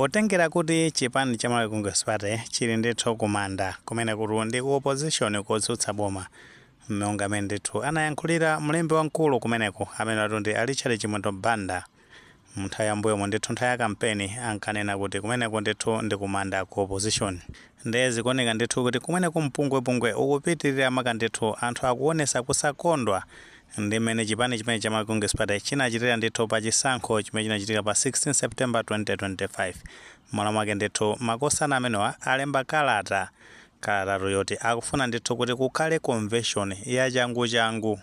Potengera kuti chipani cha Malawi Congress Party chili ndithu kumanda, kumene kuti ndi ku opposition, kotsutsa boma, monga amene ndithu anayankhulira mlembi wamkulu kumeneko, amene atu ndi a Richard Chimwendo Banda, munthawi yambuyomo ndithu, nthawi ya kampeni, ankanena kuti kumeneko ndithu ndi kumanda, ku opposition. Ndiye zikuoneka ndithu kuti kumeneko mpungwepungwe ukupitirira, maka ndithu anthu akuonesa kusakondwa ndi mmene chipani chimene cha Malawi Congress Party chinachitira ndithu pa chisankho chimene chinachitika pa 16 September 2025. M'malo mwake ndithu makosana amenewa alemba kalata, kalatatu yoti akufuna ndithu kuti kukhale convention yachanguchangu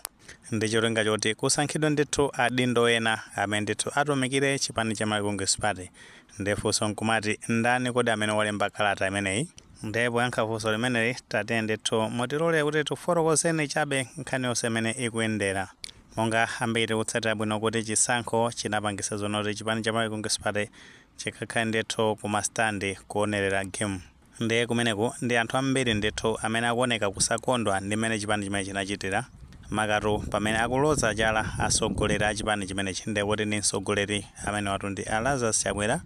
ndi cholinga choti kusankhidwe ndithu adindo ena amene ndithu atumikire chipani cha Malawi Congress Party. Ndifunso nkumati, ndani kodi amene walemba kalata imeneyi? Ndipo poyankha funso limeneli, tate ndithu mutilole kuti tifotokozeni chabe nkhani yonse imene ikuyendera. Monga ambiri tikutsatira bwino kuti chisankho chinapangisa zonoti chipani cha Malawi Congress Party chikakhale ndithu kuma stand kuonerera game. Ndiye kumeneku ndi anthu ambiri ndithu amene akuoneka kusakondwa ndi mmene chipani chimene chinachitira, makatu pamene akuloza chala atsogoleri a chipani chimenechi, ndiye kuti ndi mtsogoleri amene watu ndi a Lazarus Chakwera,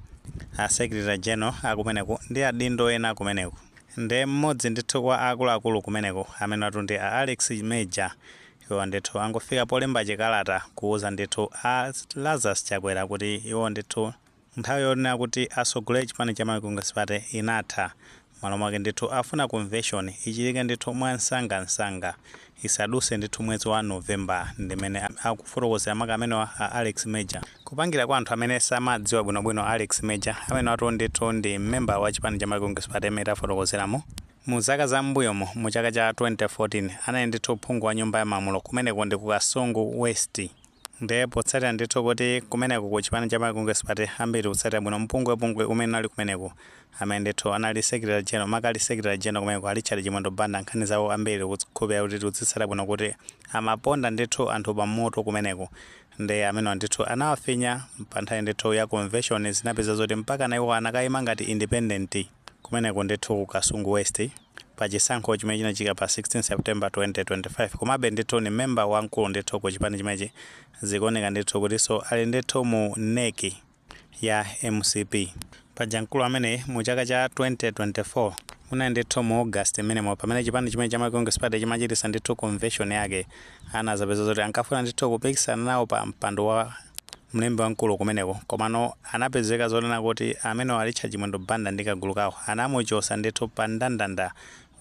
a secretary general akumeneku ndi adindo ena kumeneku. Ndiye mmodzi ndithu kwa akuluakulu kumeneko, amene watu ndi a Alex Major, iwo ndithu angofika polemba chikalata kuuza ndithu a Lazarus Chakwera kuti iwo ndithu nthawi yonena kuti asogolere chipani cha Malawi Congress Party inatha. Malo mwake ndithu afuna convention ichitike ndithu mwansangansanga, isaduse ndithu mwezi wa November, ndimene akufotokozera maka amenewa a Alex Major. Kupangira kwa anthu amene samadziwa bwinobwino Alex Major, amene watu ndithu ndi member wa chipani cha Malawi Congress Party imene tafotokozeramo mu zaka za m'mbuyomo, mu chaka cha 2014 anali ndithu phungu wa nyumba ya malamulo kumeneko ndi ku Kasungu West. Ndiye potsatira ndithu kuti kumeneko ku chipani cha Malawi Congress Party, ambiri kutsatira bwino mpungwepungwe umene unali kumeneko, amene ndithu anali secretary general, maka ali secretary general kumeneko, a Richard Chimwendo Banda, nkhani zawo ambiri kukhulupirira kuti tikutsatira bwino kuti amaponda ndithu anthu pamoto kumeneko. Ndiye amenewa ndithu anawafinya pa nthawi ndithu ya convention. Zinapeza zoti mpaka na iwo anakayima ngati independent kumeneko ndithu ku Kasungu West pa chisankho chimene chinachitika pa 16 September 2025. Komabe ndithu ni member wamkulu ndithu ku chipani chimenechi. Zikuoneka ndithu kutinso ali ndithu mu NEC ya MCP. Paja mkulu ameneyi mu chaka cha 2024, munali ndithu mu August mmenemo, pamene chipani chimene cha Malawi Congress Party chimachitisa ndithu convention yake, anazapeza zoti ankafuna ndithu kupikisana nawo pa mpando wa mlembi wamkulu kumeneko, komano anapezeka zonena kuti amene a Richard Chimwendo Banda ndi kagulu kawo anamuchosa ndithu pa ndandanda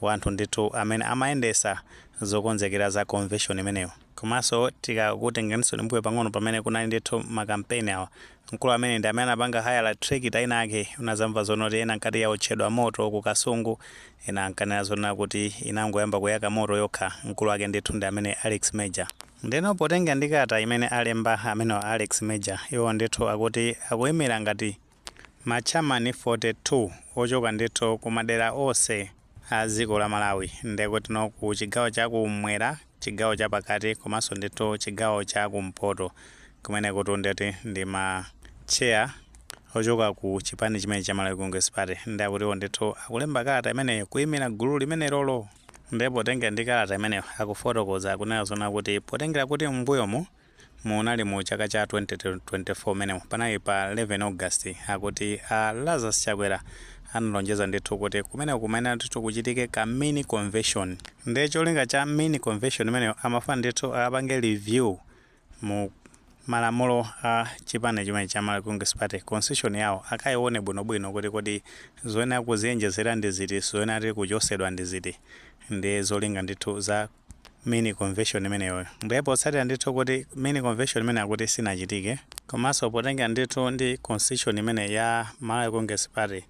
wa anthu ndithu amene amayendesa zokonzekera za convention imeneyo. Komanso tikakutengeranso mbuyo pang'ono, pamene kunali ndithu makampeni awa, mkulu amene ndi amene anapanga hire tractor ina ake. Unazamva zonoti ena nkati yaotchedwa moto ku Kasungu, ena ankanena zonena kuti inangoyamba kuyaka moto yokha. Mkulu wake ndithu ndi amene Alex Major. Ndeno potenga ndi kalata imene alemba amene Alex Major, iwo ndithu akuti akuyimira ngati ma chairman 42 ochoka ndithu ku madera onse a dziko la Malawi, ndekuti no ku chigawo chakumwera, chigawo chapakati, komanso ndithu chigawo chakumpoto kumene kuti ndeti ndi ma chair ochoka ku chipani chimene cha Malawi Congress Party. Ndi akutiwo ndithu akulemba kalata imeneyo kuyimira gulu limenelolo. Ndipo potengera ndi kalata imeneyo, akufotokoza kunena zona kuti potengera kuti m'mbuyomu munali mu chaka cha 2024 menemo, panali pa 11 August, akuti a Lazarus Chakwera analonjeza ndithu kuti kumene kumene ndithu kuchitike ka mini convention. Ndiye cholinga cha mini convention imeneyo, amafuna ndithu apange review mu malamulo a chipani chimene cha Malawi Congress Party, constitution yawo, akayione bwinobwino kuti kodi zoyenera kuziyenjezera ndi ziti, zoyenera kuchosedwa ndi ziti. Ndi zolinga ndithu za mini convention imeneyo. Ndipo potsatira ndithu kuti mini convention imene akuti sinachitike, komanso potengera ndithu ndi constitution imene ya Malawi Congress Party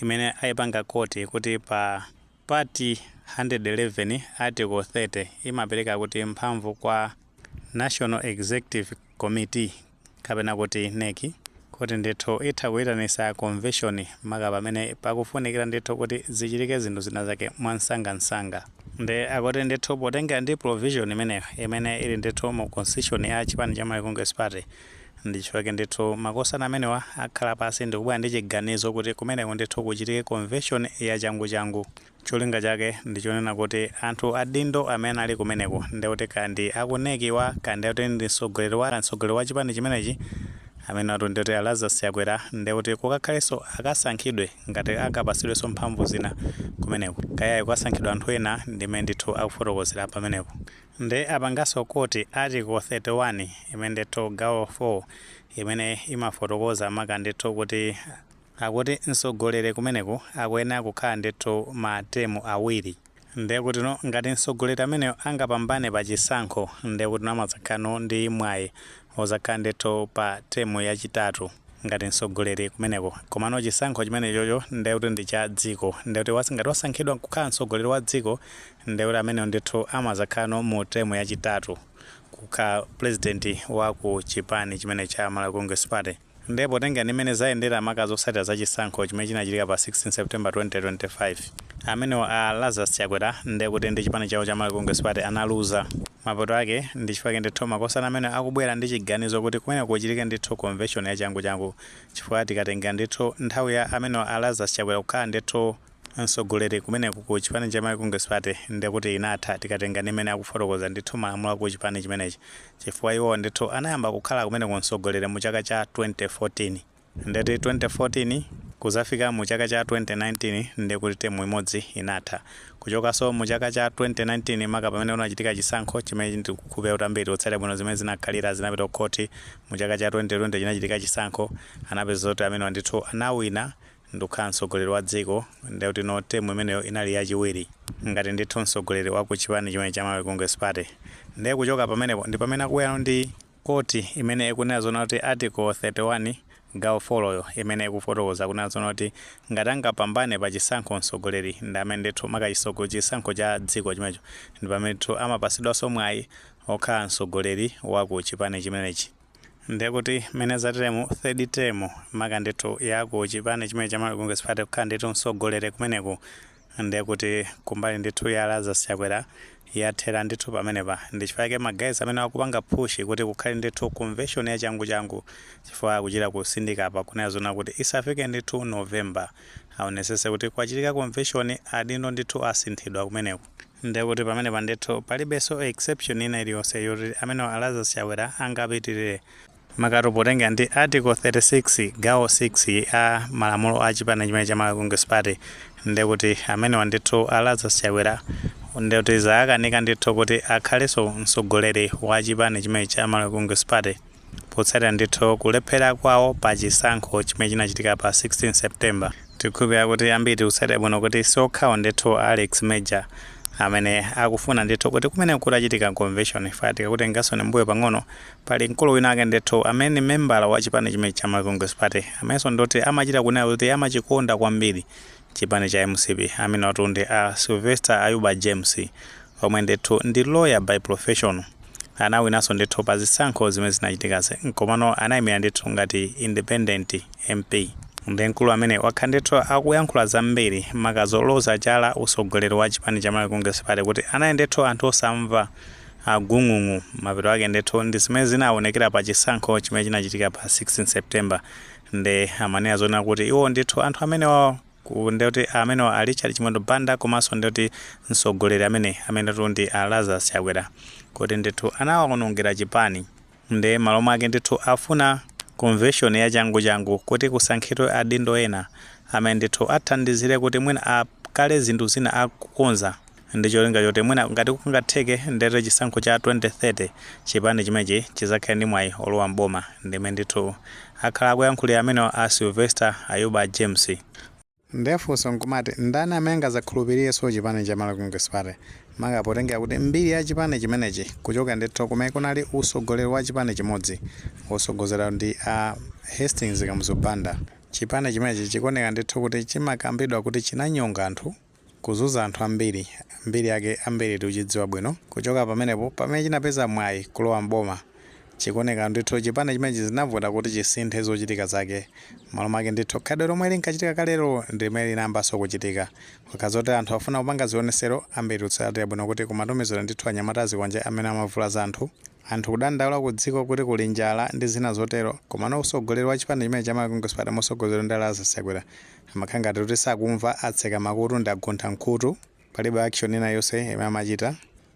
imene ayipanga koti kuti pa part 111 article 30 imapereka kuti mphamvu kwa National Executive Committee, kapena kuti NEC, kuti ndithu itha kuyitanisa convention maka pamene pakufunikira ndithu kuti zichitike zinthu zina zake mwansangansanga. Ndi akuti ndithu potengera ndi provision imeneyo imene ili ndithu mu constitution ya chipani cha Malawi Congress Party, ndi chifukwa ndithu makosana amenewa akhala pasi ndikubwera ndi chiganizo kuti kumeneko ndithu kuchitike convention ya changu-changu. Cholinga chake ndichonena kuti anthu adindo amene ali kumeneko, ndikuti kandi aku NEC wa, kandi kuti ndi mtsogoleri wa chipani chimenechi, Amene atu ndikuti a Lazarus Chakwera, ndikuti kukakhalenso akasankhidwe ngati angapasidwenso mphamvu zina kumeneko, kayayi kukasankhidwa anthu ena, ndimene ndithu akufotokozera pamenepo. Ndi apanganso quote Article 31 imene ndithu gawo 4 imene imafotokoza maka ndithu kuti akuti mtsogoleri kumeneku akuyenera kukhala ndithu ma term awiri. Ndiye kuti no, ngati mtsogoleri ameneyo angapambane pa chisankho, ndiye kuti no amadzakhala ndi mwayi ozakhala ndithu pa term yachitatu ngati mtsogoleri kumeneko. Komano chisankho chimene chocho ndiye kuti ndi cha dziko. Ndiye kuti ngati wasankhidwa kukhala mtsogoleri wa dziko, ndiye kuti ameneyo ndithu amadzakhala mu term yachitatu kukhala president wa ku chipani chimene cha Malawi Congress Party. Ndipo potenga ndi mmene zayendera maka zotsatira za chisankho chimene chinachitika pa 16 September 2025, amenewo a Lazarus Chakwera ndiye kuti ndi chipani chawo cha Malawi Congress Party analuza. Mapeto ake ndi chifukwa ndithu makosana amene akubwera ndi chiganizo kuti kumene kuchitike ndithu convention ya changu changu, chifukwa tikatenga ndithu nthawi ya amenewo a Lazarus Chakwera kukhala ndithu mtsogoleri kumeneku ku chipani cha Malawi Congress Party, ndiye kuti inatha, tikatenga ndi mmene akufotokoza ndithu malamulo aku chipani chimenechi, chifukwa iwo ndithu anayamba kukhala kumeneko mtsogoleri mu chaka cha 2014. Ndeti 2014 kuzafika mu chaka cha 2019, ndiye kuti term imodzi inatha. Kuchokanso mu chaka cha 2019, maka pamene kunachitika chisankho chimene ndikukhulupirira kuti ambiri otsatira bwino zimene zinakhalira, zinapita ku khoti. Mu chaka cha 2020 chinachitika chisankho, anapeza kuti amenewa ndithu anawina ndikukhala mtsogoleri wa dziko. Ndiye kuti no, term imeneyo inali yachiwiri ngati ndithu mtsogoleri wa ku chipani chimene cha Malawi Congress Party. Ndiye kuchoka pamenepo ndi pamene akubwera ndi quote imene ikunena zona kuti Article 31 gawo 4 yo imene ikufotokoza kunena zona kuti ngati angapambane pa chisankho mtsogoleri, ndi amene ndithu maka chisankho cha dziko chimenecho, ndi pamene ndithu amapasidwanso mwayi okhala mtsogoleri wa ku chipani chimenechi. Ndiye kuti mmene zateremu, third term maka ndithu ya ku chipani chimene cha Malawi Congress Party kukhala ndithu mtsogoleri kumeneku, ndiye kuti kumbali ndithu ya Lazarus Chakwera yathera ndithu pamenepa. Ndi chifukwa ma guys amene akupanga push kuti kukhale ndithu convention ya changu changu, chifukwa akuchita kusindika apa kunena zona kuti isafike ndithu November, aonesese kuti kwachitika convention, adindo ndithu asinthidwa kumeneko. Ndiye kuti pamenepa ndithu palibenso exception ina iliyonse yoti amene a Lazarus Chakwera angapitirire, makatu potenga ndi Article 36 gawo 6 a malamulo a chipani chimene cha Malawi Congress Party. Ndiye kuti amenewa ndithu a Lazarus Chakwera, ndiye kuti zaakanika ndithu kuti akhalenso mtsogoleri wa chipani chimene cha Malawi Congress Party, potsatira ndithu kulephera kwawo pa chisankho chimene chinachitika pa 16 September. Tikukhulupirira kuti ambiri tikutsatira bwino kuti siokhawo ndithu Alex Major amene akufuna ndithu kuti kumene kutachitika convention. Fatika kuti ngasone mbuyo pang'ono, pali mkulu wina ake ndithu amene membala wa chipani chimene cha Malawi Congress Party, amenenso ndoti amachita kunena kuti amachikonda kwambiri chipani cha MCP, amene watu ndi a Sylvester Ayuba James, omwe ndithu ndi lawyer by profession. Anawinanso ndithu pa zisankho zimene zinachitikazi, komano anayimira ndithu ngati independent MP. Ndi mkulu amene wakhala ndithu akuyankhula zambiri maka zoloza chala usogoleri wa chipani cha Malawi Congress Party kuti anali ndithu anthu osamva, agung'ung'u. Mapeto ake ndithu ndi zimene zinaonekera pa chisankho chimene chinachitika pa 16 September. Ndi amanena zonena kuti iwo ndithu anthu amenewa, ndikuti amenewa a Richard Chimwendo Banda komanso ndikuti mtsogoleri amene ndi a Lazarus Chakwera, kuti ndithu anawonongera chipani. Ndi malo mwake ndithu afuna convention ya changu changu kuti kusankhidwe adindo ena amene ndithu athandizire kuti mwina akale zinthu zina akukonza, ndi cholinga choti mwina ngati kungatheke, ndete chisankho cha 2030 chipani chimenechi chizakhale ndi mwayi olowa mboma. Ndimene ndithu akhala akuyankhulira amene a Sylvester Ayuba James. Ndefunso nkumati, ndani amene angazakhulupirirenso chipani cha Malawi Congress Party, maka potengera kuti mbiri ya chipani chimenechi kuchoka ndithu kumene kunali usogoleri wa chipani chimodzi wosogozera ndi a Hastings Kamuzu Banda, chipani chimenechi chikuoneka ndithu kuti chimakambidwa kuti chinanyonga anthu, kuzunza anthu ambiri. Mbiri yake ambiri tikuchidziwa bwino. Kuchoka pamenepo, pamene chinapeza mwayi kulowa mboma, chikuoneka ndithu chipani chimenechi zinavuta kuti chisinthe zochitika zake. Malo mwake ndithu khalidwe lomwe linkachitika kalero ndimene linayambanso kuchitika. Kukazoti anthu afuna kupanga zionesero, ambiri tikutsatira bwino kuti kumatumizira ndithu anyamata azikwanje amene amavulaza anthu, anthu kudandaula ku dziko kuti kuli njala ndi zina zotero. Komano usogoleri wa chipani chimene cha Malawi Congress Party mosogozedwa ndi Lazarus Chakwera amakhala ngati kuti sakumva, atseka makutu ndi agontha nkhutu, palibe action ina yonse imene amachita.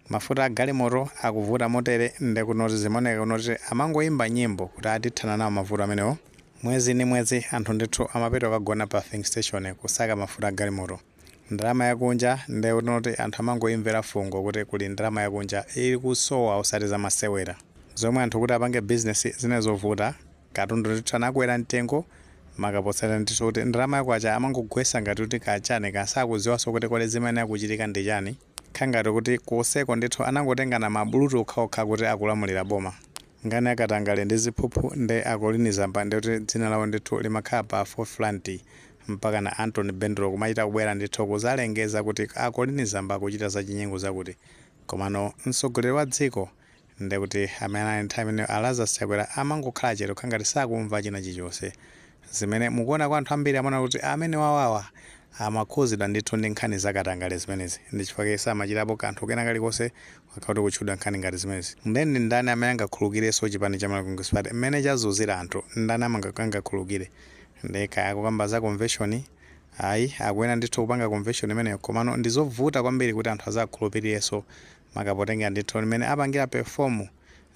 Mafuta a galimoto akuvuta motere, ndikunoti zimaoneka kunoti amangoyimba nyimbo kuti atithana nawo mavuto amenewo. Mwezi ndi mwezi anthu ndithu amapita kukagona pa filling station kusaka mafuta a galimoto. Ndalama yakunja, ndikunoti anthu amangoyimvera fungo kuti kuli ndalama yakunja, ili kusowa osati zamasewera. Zomwe anthu kuti apange bizinesi zine zovuta. Katundu ndithu anakwera mtengo, makapotsera ndithu kuti ndalama yakwacha amangogwesa ngati kuti kachani kasakudziwanso kuti kodi zimene akuchitika ndi chani. Khangati kuti kuseko ndithu anangotengana mabulutu okhaokha kuti akulamulira boma. Ngani akatangale ndi ziphuphu ndi a Colleen Zamba, ndikuti dzina lawo ndithu limakhala pa forefront, mpaka na Anthony Bendro kumachita kubwera ndithu kuzalengeza kuti a Colleen Zamba akuchita zachinyengo zakuti. Komano mtsogoleri wa dziko, ndikuti amene ali nthawi imeneyo a Lazarus Chakwera, amangokhala chete khangati sakumva china chilichonse. Zimene mukuona kwa anthu ambiri amaona kuti amene wawawa amakhuzidwa ndithu ndi nkhani zakatangale zimenezi, ndi chifukwa samachitapo kanthu kena kalikonse wakhala kutchudwa nkhani ngati zimenezi. Ndeni ndani amene angakhulukirenso chipani cha Malawi Congress Party mmene chazunzira anthu? Ndani angakhulukire? Ndekaya kukamba za convention, ayi, akuyena ndithu kupanga convention imeneyo, komano ndizovuta kwambiri kuti anthu azakhulupirirenso, makapotenga ndithu limene apangira perform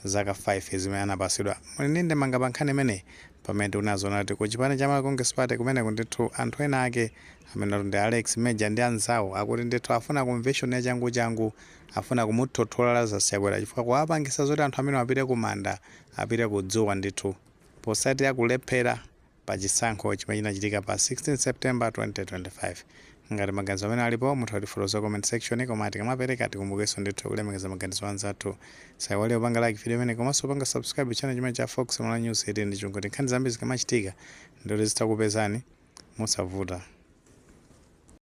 zaka 5 zimene anapasidwa. Muli ndi ndemanga pa nkhani imeneyi? Pamene tikunazoona kuti ku chipani cha Malawi Congress Party kumeneko ndithu anthu ena ake amene ndi Alex Major ndi anzawo akuti ndithu afuna convention ya changu changu, afuna kumuthothola Lazarus Chakwera chifukwa kuwapangisa zoti anthu amene apite kumanda, apite kudzuwa ndithu, posati akulephera pa chisankho chimene chinachitika pa 16 September 2025. Ngati maganizo amene alipo, mutha kutifotokoza comment section. Koma tikamapereka, tikumbukenso ndithu kulemekeza maganizo anzathu. Saiwale kupanga like video imene komanso kupanga subscribe channel chimene cha Fox Online News 18 ndi chunguti nkhani zambiri zikamachitika ndoti zitakupezani mosavuta.